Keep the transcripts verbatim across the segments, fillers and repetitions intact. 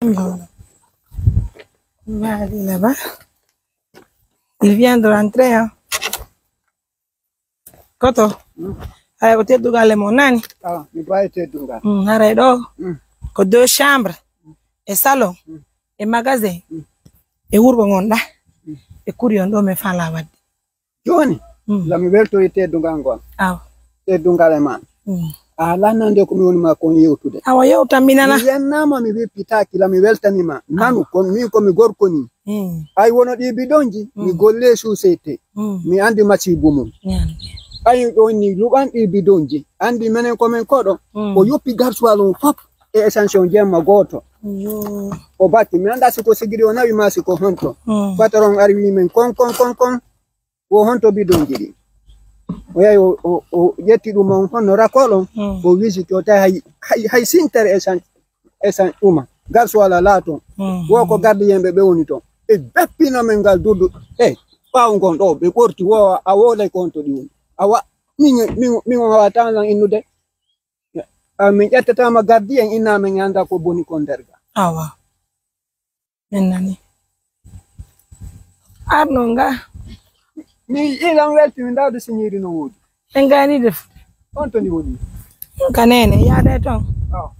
Non, non. On va aller là-bas. Il vient de rentrer, hein. Koto. Mm. Haray ko teddungal e mo nani. Ah, mi baawi teddungal. Mm, haray ɗo. Mm. Ko deux chambres. E salon. Mm. E magasin. Mm. E wuro ngonɗa. Mm. E kuri on ɗo mi fala wadde. Jooni, mm, la mi weltori teddungal ngol. Awa. Teddungal e ma. Mm. A lanna nde ko mi woni ma kon yewtude. Awa, yewtan mi nana. Mi yennaama, mi weppitaaki, la mi weltani ma. Nanu, awa, kon min ko mi gorko ni. Mm. Ay wono ɗi bidonji, mi, mm, golle suusete. Mm. Mi andi masiibu mum. Mi andi. Ay ɗon ni luɓan ɗi bidonji. Andi menen ko men koɗo. Mm. O yoppi garsuwal on fop e essence on jemma gooto. Yo. O batti, mi anda si ko sigiri o nawi ma si ko honto. Mm. Patron ari wi men kon, kon, kon, kon. Wo honto bidonji ɗi. O yahi o, o, o ƴetti ɗum on honno rakol on. Mm. O wisiti o tawi hay, hay, hay sintere e san, e san ɗuma. Garso wala laato. Mm. Wo ko gardiyen ɓe ɓe woni ton. Ɓe beppino men ngal dudu. Hey, ɓaawo ngon ɗo, ɓe ɓorti wo a wolay ko honto ɗi woni. Awa, min, min, min on hawa tan lan innude. A, min ƴettatama gardiyen inna men anda ko boni kon nder ga. Awa. Men nani. Arno nga. Mi ilan welti mi ndawde siñiiri no woodi. En gani def. On to ndi woni. Ka nene, yaade ton. Oh.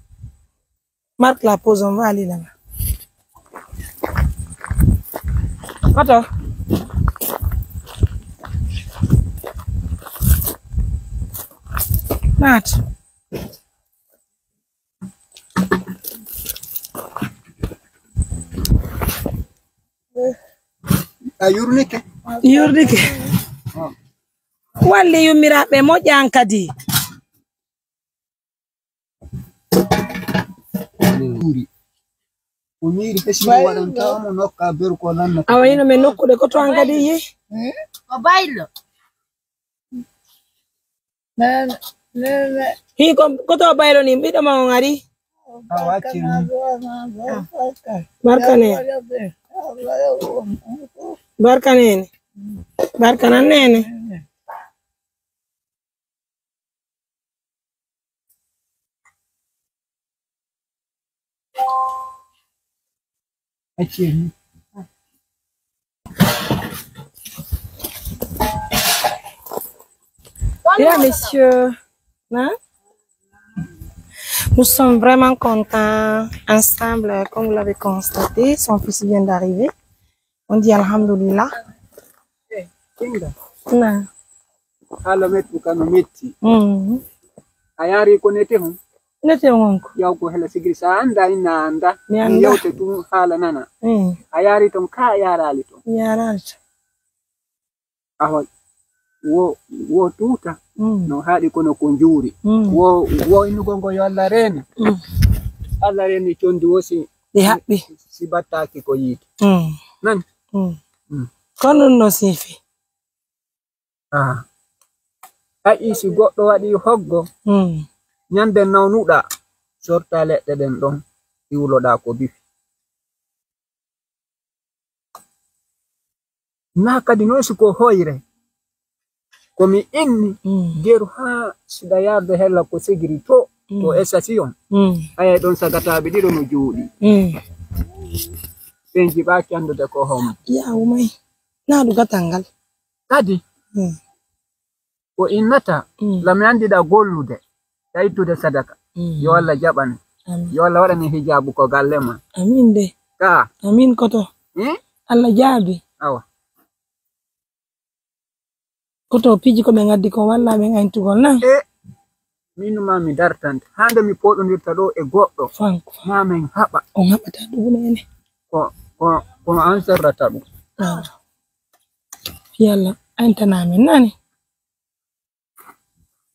Marque la pause, on va aller là-bas. Attends. Nat. A yurnike? Yurnike. Walli yummiraaɓe moƴƴan kadi. Ɓuri. O ñiiri hesi waɗanta mo nokka berko lanna. Awa hino men nokkude ko to an kadi yi. Ko baylo. Hii ko, ko to baylo ni, mbiɗo ma on ari. Barka ne. Barka nene. Barka nan nene. Bien, messieurs, hein? Nous sommes vraiment contents ensemble, comme vous l'avez constaté, son fils vient d'arriver. On dit Alhamdulillah. Eh, Kinga. Na. Haala mettu kano metti. Mm. A yaari ko nete hon? Nete hon ko? Yaw ko hela sigiri sa anda ina anda. Mi anda. Yewte tun haala nana. Mm. A yaari ton ka a yaaraali ton? Mi yaaraali ton. Awa, wo, wo tuuta. Mm. No haaɗi kono ko njuuri. Mm. Wo, wo innugol ngo yo Allah reene. Mm. Allah reeni condi wo si, ɗi haɓɓi. Si battaaki ko yiite. Mm. Nani? Mm. Mm. Ko ɗun no siifi. Ah. A yii si goɗɗo waɗi hoggo, mm, ñande nawnuɗaa, sorta leɗɗe ɗen ɗon, iwloɗaa ko bifi. Naa kadi non si ko hoyre, ko mi inni, mm, geru haa siɗa yarde hella ko segiri to, mm, to station. Mm. Aya ɗon sagataaɓe ɗiɗo no jooɗi. Mm. Ɓen jiɓaaki anndude ko homo. Yaa umay, naa ɗun gatal ngal. Kadi, mm, ko innata, mm, la mi anndiɗaa gollude, e ittude sadaka. Mm. Yo Allah jaɓane. Amin. Yo Allah waɗane hijaabu ko galle ma. Amin de. Ka. Amin koto. Hmm? Allah jaabi. Awa. Koto piiji ko ɓe ngaddi ko walla ɓen añtugol na? E, min ma mi dartante. Haa nde mi pooɗondirta ɗo e goɗɗo. Fanko. Ma men haɓa. On haɓata ɗum ene. Ko, ko, ko an serrata ɗum. Awa. Yalla, añtana men nani.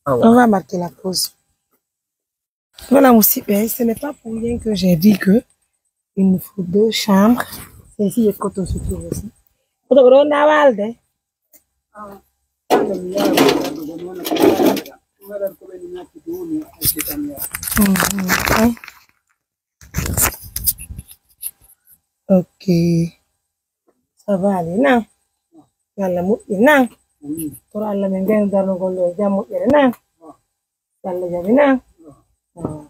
Awa. On va marquer la pause. Voilà, musiɓɓe, ce n'est pas pour rien que j'ai dit que il nous faut deux chambres. C'est ici que Koto se trouve aussi. Koto ko ɗon na walde. Mhm. Ok. Ça va aller, na? Yo Allah moƴƴin, na? Amin. Kono Allah men ngayno darnugol ɗo e jam moƴƴere, na? Yo Allah jaɓi, na? Ah.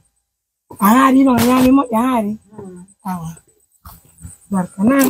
A haari, no a ñaami moƴƴa, a haari? Awa. Barka nan.